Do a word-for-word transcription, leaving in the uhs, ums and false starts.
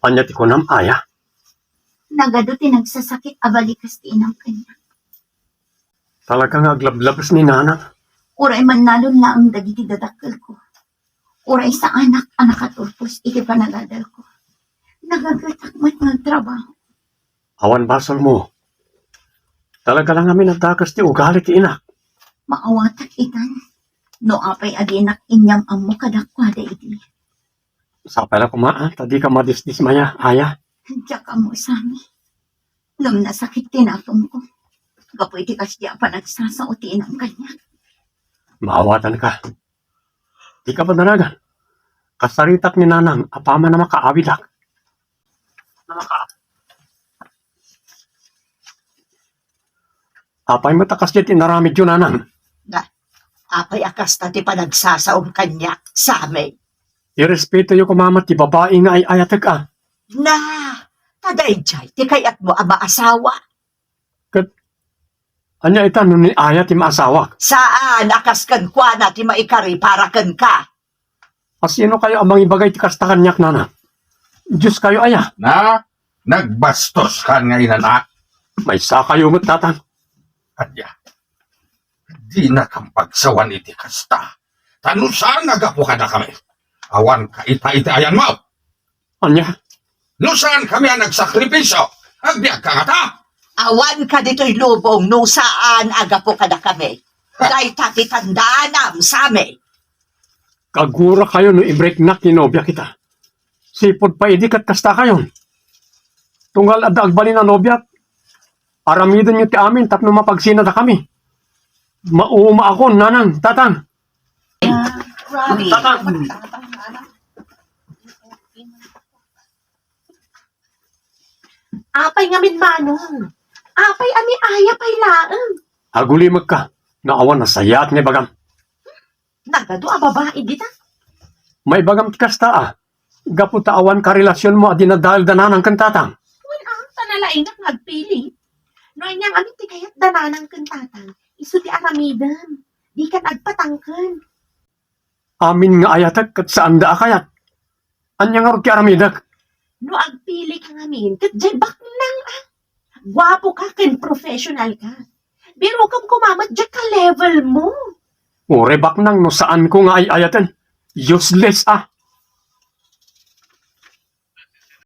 Ania ti kunam, Aya? Nagadu ti nagsasakit a balikas ti inam kaniak. Talaga nga aglablabes ni Nanang. Uray mannalon laeng dagiti dadakkelko. Uray saanak a nakaturpos iti panagadalko. Nagagetak met nga agtrabaho. Awan basolmo. Talaga la ngamin a dakes ti ugali ti inak. Maawatak itan. No apay a dinak inyam-ammo kadakuada idi. Sapay la koma, ah, ta dika madisdismaya, Aya. Diak ammo, Sammy. Ngem nasakit ti napongko. Gapu iti kasdi a panagsasao ti inam kaniak. Maawatanka. Dika padanagan. Kasaritak ni Nanang a paman a makaawidak. Apay met a kasdi ti inaramidyo, Nanang? Na, apay a kasta ti panagsasaom kaniak, Sammy? Irespetoyo koma met ti babai nga ay-ayatek, a. Na, ta daydiay ti kayatmo a maasawa. Ket ania ita no ni Aya ti maasawak? Saan a kas kenkuana ti maikari para kenka. Asino kayo a mangibagay ti kasta kaniak, Nana? Dios kayo aya? Na, nagbastoska nga inanak. Maysa kayo met, Tatang. Ania? Dinakam pagsawan iti kasta. Ta no saan a gapu kadakami, awanka ita iti ayanmo. Ania? No saankami a nagsakripisio, agbiagka ngata? Awanka ditoy lubong no saan a gapu kadakami. Dayta ti tandaanam, Sammy. Kagura kayo no ibreknak ti nobiak ita. Sipud pay idi ket kasta kayon. Tunggal adda agbalin a nobiak, aramidenyo ti amin tapno mapagsinadakami. Maumaakon, Nanang, Tatang. Tatang. Apay ngamin, Manong? Apay a ni Aya pay laeng? Agulimekka, no awan a sayaat nga ibagam. Nagadu a babai dita? Maibagam ti kasta, a. Gapu ta awan karelasionmo a dinadael da Nanang ken Tatang. Wen, a, ta nalaingak nga agpili. No ania ngamin ti kayat da Nanang ken Tatang, isu ti aramidem. Dikan agpatangken. Amin nga ayatek ket saanda a kayat. Ania ngarud ti aramidek? No agpili ka ngamin, ket diay baknang, a. Guapo ka ken professional ka. Birokam koma met diay ka-level mo. Uray baknang no saanko nga ay-ayaten. Useless, a.